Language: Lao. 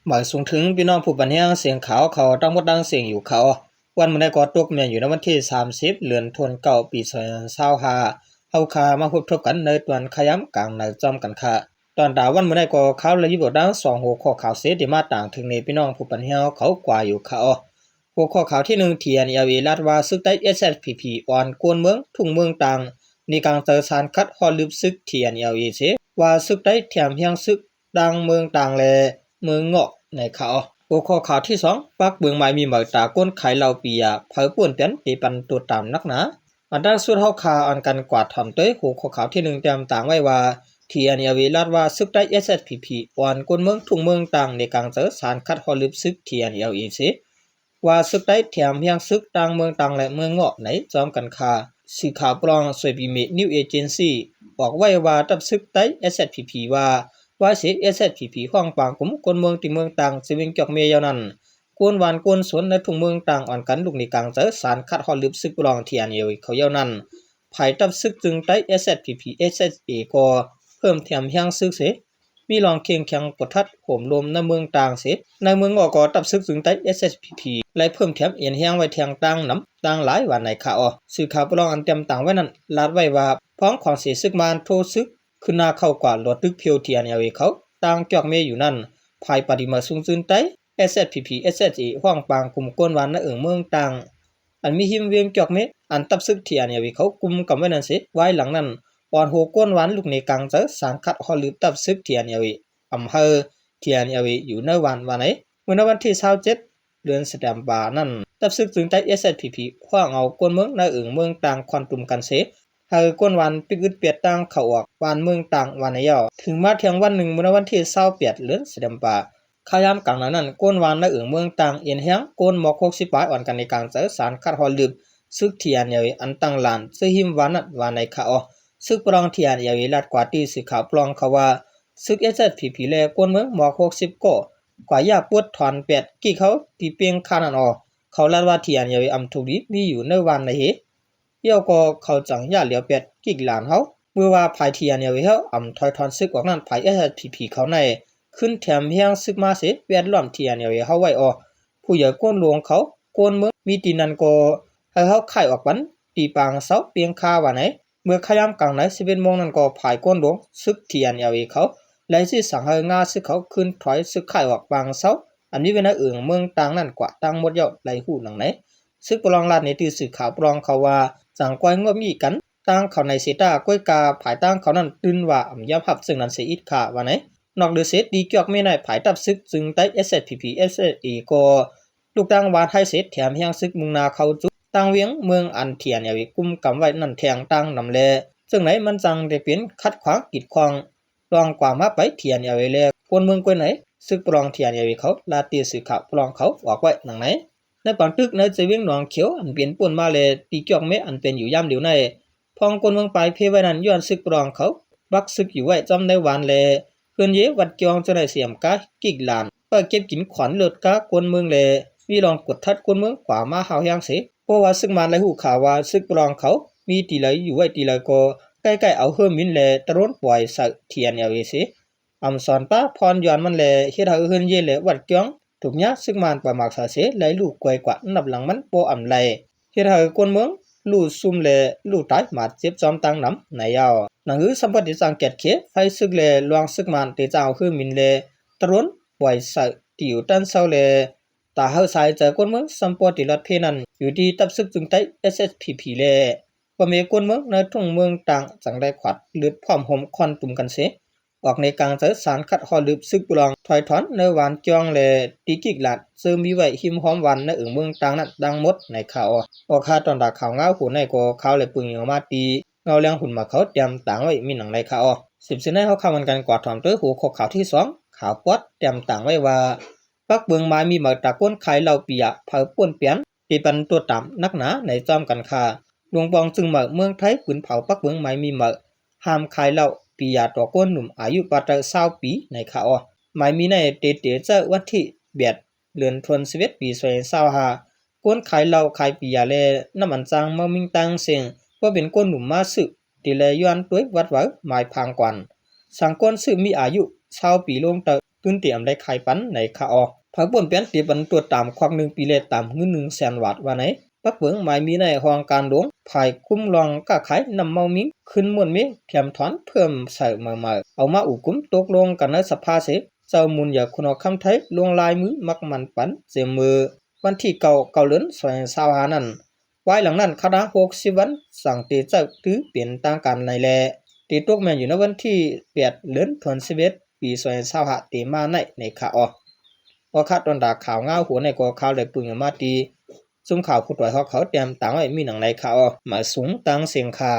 ໝາຍສູງເຖິງພີ່ນ້ອງຜູ້ປັນແຮງສຽງຂ່າວເຂົາທັງໝົດທັງເສງຢູ່ເຂົາ. ວັນມື້ໃດກໍຕົກແມ່ນຢູ່ໃນວັນທີສາມສິບ ເດືອນທວນເກົ້າ ປີສອງພັນຊາວຫ້າ ເຮົາຄາມາພົບທົບກັນໃນຕອນຄາຍາມກາງໃນພ້ອມກັນຄ່າ. ຕອນຕາວັນມື້ໃດກໍຂ່າວລະຍິບອອກດັ່ງສອງຫົວຂໍ້ຂ່າວເສ ທີ່ມາຕາງເຖິງໃນພີ່ນ້ອງຜູ້ປັນແຮງເຂົາກວ່າຢູ່ເຂົາ. ຫົວຂໍ້ຂ່າວທີໜຶ່ງ ທີເອັນແອລເອ ລັດວ່າຊຶກໄທ ເອສເອສພີພີ ອ່ອນກວນເມືອງທຸ່ງເມືອງຕ່າງ ໃນກາງໃຈສານຄັດຮອດລຶບຊຶກ ທີເອັນແອລເອ ເສ ວ່າຊຶກໄທແຖມແຮງຊຶກ ຕ່າງເມືອງຕ່າງ ແລະ ເມືອງເງາະ ໃນຂ່າວ. ຫົວຂໍ້ຂ່າວທີສອງ ປັກເບິ່ງໝາຍມີໃໝ່ຕາຄົນຂາຍເຫຼົ້າເບຍ ໃຜປ້ວນແປນ ເຕປັນໂຕຕາມໜັກໜາ. ອັນດັງສຸດເຮົາຄາອ່ອນກັນກວາດຖອມໂດຍຫົວຂໍ້ຂ່າວທີໜຶ່ງ ແຕ້ມຕ່າງໄວ້ວ່າ ທີເອັນແອລເອ ລັດວ່າຊຶກໄທ ເອສເອສພີພີ ອ່ອນກວນເມືອງທຸ່ງເມືອງຕ່າງ ໃນກາງໃຈສານຄັດຮອດລຶບຊຶກ ທີເອັນແອລເອ ເສ ວ່າຊຶກໄທແຖມແຮງຊຶກ ຕ່າງເມືອງຕ່າງ ແລະ ເມືອງເງາະ ໃນພ້ອມກັນຄ່າ. ສື່ຂ່າວປລອງ ສວຍປີເມ ນິວເອເຈນຊີ ອອກໄວ້ວ່າ ທັບຊຶກໄທ ເອສເອສພີພີ ວ່າ ວ່າເສ ເອສເອສພີພີ ຮ້ອງປາງກຸ່ມຄົນເມືອງທີ່ເມືອງຕ່າງ ທີ່ວຽງຈອກເມ ຍາວນັ້ນ ກວນຫວານກວນສົນໃນທຸ່ງເມືອງຕ່າງ ອ່ອນກັນລຸກໜີກາງໃຈສານຄັດຮອດລຶບຊຶກປລອງ ທີເອັນແອລເອ ເຂົາຍາວນັ້ນ ຝ່າຍທັບຊຶກຈຶງໄທ ເອສເອສພີພີ ເອສເອສເອ ກໍເພີ່ມແຖມແຮງຊຶກເສ ມີລອງເຄັ່ງແຂງກົດທັດໂຫມລົມໃນເມືອງຕ່າງເສ. ໃນເມືອງເງາະກໍທັບຊຶກຈຶງໄທ ເອສເອສພີພີ ໄດ້ເພີ່ມແຖມເອັນແຮງໄວ້ແທງຕ່າງນຳຕ່າງຫຼາຍວ່າໃນຂ່າວ. ສື່ຂ່າວປລອງອັນແຕ້ມຕ່າງໄວ້ນັ້ນ ລາດໄວ້ວ່າ ພ້ອມຂອງເສຊຶກມານໂທຊຶກ ຂຶ້ນໜ້າເຂົ້າກວ່າຫຼໍດຕຶກພຽວ ທີເອັນແອລເອ ເຂົາ ຕ່າງຈອກເມຢູ່ນັ້ນ ຝ່າຍປະຕິມາສູງຈຶງໄທ ເອສເອສພີພີ ເອສເອສເອ ຮ້ອງປາງກຸ່ມກົນຫວານໃນເອີ່ງເມືອງຕ່າງ ອັນມີຮິມວຽງຈອກເມ ອັນທັບຊຶກ ທີເອັນແອລເອ ເຂົາກຸມກຳໄວ້ນັ້ນເສ. ວາຍຫຼັງນັ້ນ ອ່ອນໂຮກົນຫວານລຸກໜີກາງໃຈສານຄັດຮອດລຶບທັບຊຶກ ທີເອັນແອລເອ ອຳເຮີ ທີເອັນແອລເອ ຢູ່ໃນຫວານວ່າໃນ. ເມື່ອໃນວັນທີຊາວເຈັດ ເດືອນສະແຕມບານັ້ນ ທັບຊຶກຈຶງໄທ ເອສເອສພີພີ ຮ້ອງເອົາກົນເມືອງໃນເອີ່ງເມືອງຕ່າງຄອນຕຸມກັນເສ ໃຫ້ກົນຫວານປິກອຶດປຽດຕ່າງເຂົ້າອອກຫວານເມືອງຕ່າງວ່າໃນຍາວ. ເຖິງມາທ່ຽງວັນໜຶ່ງ ເມື່ອໃນວັນທີຊາວແປດ ເດືອນສະແຕມບາ ຄາຍາມກາງໃນນັ້ນ ກົນຫວານໃນເອີ່ງເມືອງຕ່າງ ເອັນແຮງ ກົນໝອກຫົກສິບປາຍ ອ່ອນກັນໃນກາງໃຈສານຄັດຮອດລຶບຊຶກ ທີເອັນແອລເອ ອັນຕັ້ງລານ ເຊິ່ງຮິມຫວານນັ້ນວ່າໃນຂ່າວ. ຊຶກປະລອງ ທີເອັນແອລເອ ລັດກວ່າທີ່ສື່ຂ່າວປະລອງເຂົາວ່າ ຊຶກ ເອສເອສພີພີ ແລະ ກົນເມືອງໝອກຫົກສິບກໍ ກວ່າຢາກປົດຖອນແປດກິກເຮົາທີ່ເປ່ງຄານັ້ນອອກ. ເຂົາລັດວ່າ ທີເອັນແອລເອ ອຳໂຊກດີມີຢູ່ໃນຫວານໃນເຮ ແລ້ວກໍເຂົາຈັ່ງຢາກຫຼຽວແປດກິກຫຼານເຮົາ. ເມື່ອວ່າຝ່າຍ ທີເອັນແອລເອ ເຮົາອຳຖອຍຖອນຊຶກອອກນັ້ນ ຝ່າຍ ເອສເອສພີພີ ເຂົາໃນຄືນແຖມແຮງຊຶກມາເສ ແວດລ້ອມ ທີເອັນແອລເອ ເຮົາໄວ້ອອກ. ຜູ້ໃຫຍ່ກົນຫຼວງເຂົາ ກົນເມືອງມີທີ່ນັ້ນກໍໃຫ້ເຮົາຄ້າຍອອກປັນທີ່ປາງເຊົາເປ່ງຄາວ່າໃນ. ເມື່ອຄາຍາມກາງໃນ ສິບເອັດໂມງນັ້ນກໍ ຝ່າຍກົນຫຼວງຊຶກ ທີເອັນແອລເອ ເຂົາໄດ້ຊີ້ສັ່ງໃຫ້ງາຊຶກເຂົາຄືນຖອຍຊຶກຄ້າຍອອກປາງເຊົາ ອັນມີໄວ້ໃນເອີ່ງເມືອງຕ່າງນັ້ນກວ່າທັງໝົດແລ້ວ ໄດ້ຮູ້ດັ່ງໃນ. ຊຶກປະລອງລັດໃນທີ່ສື່ຂ່າວປະລອງເຂົາວ່າ ຈັ່ງກ່ອຍງົບງິ້ຍກັນ ຕ່າງເຂົາໃນເສຕາ ກ້ອຍກາຝ່າຍຕ່າງເຂົານັ້ນຕື່ນວ່າອຳຍອມຮັບເຊິ່ງນັ້ນເສອີກຄ່າວ່າໃນ. ນອກເໜືອເສຕີຈອກເມໃນ ຝ່າຍທັບຊຶກຈຶງໄທ ເອສເອສພີພີ ເອສເອສເອ ກໍ ລູກຕ່າງຫວານໄທເສດແຖມແຮງຊຶກມຸ່ງໜ້າເຂົ້າສູ່ຕ່າງວຽງເມືອງອັນ ທີເອັນແອລເອ ກຸມກຳໄວ້ນັ້ນແທງຕ່າງນຳແລ ເຊິ່ງໃນມັນຈັ່ງໄດ້ເປັນຂັດຂວາງກີດຂວາງລອງກວ່າມາໄປ ທີເອັນແອລເອ ແລ ຄົນເມືອງກ້ວຍໃນ. ຊຶກປະລອງ ທີເອັນແອລເອ ເຂົາລາດຕີສື່ຂ່າວປະລອງເຂົາອອກໄວ້ດັ່ງໃນ. ໃນປາງຕຶກໃນເຈວຽງໜອງຂຽວ ອັນເປັນປຸ້ນມາແລ ຕີຈອກເມ ອັນເປັນຢູ່ຍາມດຽວໃນ ພ້ອງຄົນເມືອງປາຍເພໄວ້ນັ້ນ ຍ້ອນຊຶກປະລອງເຂົາປັກຊຶກຢູ່ໄວ້ຈອມໃນຫວານແລ ເຮືອນເຢວັດຈອງ ເຈົ້າໄດ້ສຽມກາກິກຫຼານ ເພື່ອເກັບກິນຂວັນເລີດກາຄົນເມືອງແລ ມີລອງກົດທັດຄົນເມືອງກວ່າມາຫ້າວແຮງເສ. ເພາະວ່າຊຶກມານໄດ້ຮູ້ຂ່າວວ່າຊຶກປະລອງເຂົາມີທີ່ໃດຢູ່ໄວ້ທີ່ໃດ ກໍໃກ້ໆເອົາເຮືອບິນແລຕະໂລນປ່ອຍໃສ່ ທີເອັນແອລເອ ເສ ອຳສອນປາຜ່ອນຢ່ອນມັນແລ ເຮັດໃຫ້ເຮືອນເຢແລວັດຈອງ ຖືກຍາຊຶກມານປ່ອຍໝາກສາເສ ໄລ່ລູກກວຍກວ່ານັບຫຼັງມັນບໍ່ອຳໄລ ເຮັດໃຫ້ຄົນເມືອງລູ້ຊຸ່ມແລ ລູກຕາຍບາດເຈັບຈອມຕ່າງນຳໃນຍາວ. ໜັງສືສຳພອດທີ່ສ້າງແກດເຂດໄຟຊຶກແລ ລວງຊຶກມານເຕະຈາວເຮືອບິນແລຕະໂລນປ່ອຍໃສ່ ທີ່ຢູ່ຕັນເຊົາແລ ຕາເຮົາສາຍໃຈຄົນເມືອງ ສຳປອດທີ່ລັດເພນັ້ນ ຢູ່ທີ່ທັບຊຶກຈຶງໄທ ເອສເອສພີພີ ແລ ພໍ່ແມ່ຄົນເມືອງໃນທົ່ງເມືອງຕ່າງ ຈັ່ງໄດ້ຂວັດເລືອດພ້ອມໂຮມຄວັນຕຸມກັນເສ ອອກໃນກາງໃຈສານຄັດຮອດລຶບຊຶກປະລອງ ຖອຍຖອນໃນຫວານຈອງ ແລ ຕີກິກຫຼານ ເຊິ່ງມີໄວ້ຮິມຮອມຫວານໃນເອີ່ງເມືອງຕ່າງນັ້ນທັງໝົດໃນຂ່າວ. ອອກຂ່າວຕອນຕາຂ່າວງາວໂຫໃນກໍຂ່າວແລປຶງຍອງມາຕີ ເງົາແລງຫຸນມາເຂົາແຕ້ມຕ່າງໄວ້ມີໜັງໃນຂ່າວ. ສິບເສນໃນເຮົາຄຳກັນກວ່າຖອມໂຕຍຫົວຂໍ້ຂ່າວທີສອງ ຂ່າວປອດແຕ້ມຕ່າງໄວ້ວ່າ ປັກເບິ່ງໝາຍມີໃໝ່ຕາຄົນຂາຍເຫຼົ້າເບຍ ເຜົາປ້ວນແປນ ເຕປັນຕົວຕາມໜັກໜາໃນຈອມກັນຄ່າ. ຫຼວງປອງຈຶ່ງໃໝ່ເມືອງໄທ ປືນເຜົາປັກເບິ່ງໝາຍມີໃໝ່ ຫ້າມຂາຍເຫຼົ້າເບຍຕໍ່ຄົນໜຸ່ມອາຍຸປານໃຕ້ຊາວປີໃນຄ່າ. ໝາຍມີໃນເຕເຕເຈົ້າວັນທີແປດ ເດືອນທວນສິບເອັດ ປີສອງພັນຊາວຫ້າ ຄົນຂາຍເຫຼົ້າຂາຍເບຍ ແລ ນ້ຳອັນຈັ່ງເມົາມິ່ງຕ່າງເສັງ ບໍ່ເປັນຄົນໜຸ່ມມາຊື້ ທີ່ແລຍ້ອນໂຕຍວັດໄຫວໝາຍພາງກວນ ສັງຄົນຊື້ມີອາຍຸຊາວປີລົງເຕີ ຕື່ນເຕອຳໄດ້ຂາຍປັນໃນຂະອອກ. ພາກປ້ອນແປນຕິບັນຕົວຕາມຄວັກໜຶ່ງປີ ແລະ ຕາມເງິນໜຶ່ງແສນບາດວ່າໃນ ປັກເບິ່ງໝາຍມີໃນຫ້ອງການຫຼວງ ຝ່າຍຄຸ້ມລອງຄ້າຂາຍນ້ຳເມົາມິງ ຂຶ້ນມ່ວນມີ ກຽມຖອນເພີ່ມໃສ່ໃໝ່ໆ ເອົາມາອຸກຸມຕົກລົງກັນໃນສະພາເສ ເຈົ້າມຸນຢາຄຸນຫໍຄຳໄທ ລົງລາຍມືໝັກໝັ້ນປັນເສມເມີ ວັນທີເກົ້າ ເກົ້າເດືອນ ສອງພັນຊາວຫ້ານັ້ນ. ວາຍຫຼັງນັ້ນ ຄະນະຫົກສິບວັນ ສັ່ງເຕໃຈຕື້ເປັນທາງການໃນແລ ເຕຕົກແມ່ນຢູ່ໃນວັນທີແປດ ເດືອນສິບເອັດ ປີສອງພັນຊາວຫ້າເຕມາໃນ ໃນຂະອອກ. ອອກຄະ ຕອນດາຂ່າວງາວຫົວໃນກໍຂ່າວໄດ້ປຶງມາຕີ ຊຸມຂ່າວຜູ້ຕວຍຮອກເຂົາແຕ້ມຕາງໄວ້ມີໜັງໃນຂະອອກ ມາສູງຕັງເສັງຄ່າ.